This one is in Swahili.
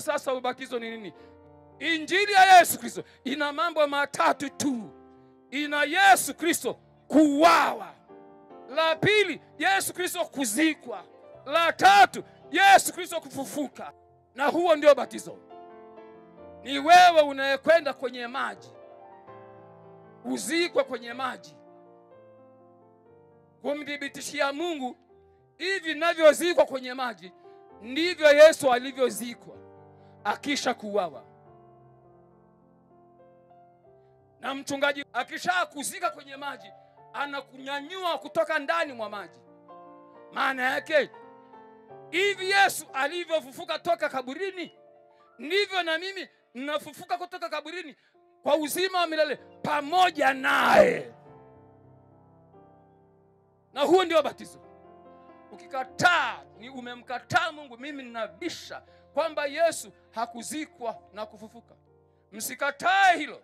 Sasa ubatizo ni nini? Injili ya Yesu Kristo ina mambo matatu tu. Ina Yesu Kristo kuuawa. La pili, Yesu Kristo kuzikwa. La tatu, Yesu Kristo kufufuka. Na huo ndio batizo. Ni wewe unayekwenda kwenye maji, uzikwe kwenye maji, kumthibitishia Mungu hivi ninavyozikwa kwenye maji ndivyo Yesu alivyozikwa akisha kuuawa. Na mchungaji akisha kuzika kwenye maji anakunyanyua kutoka ndani mwa maji. Maana yake hivi Yesu alivyofufuka toka kaburini ndivyo na mimi nafufuka kutoka kaburini kwa uzima wa milele pamoja naye. Na huo ndio batizo. Ukikataa ni umemkataa Mungu. Mimi ninabisha kwamba Yesu hakuzikwa na kufufuka. Msikatae hilo.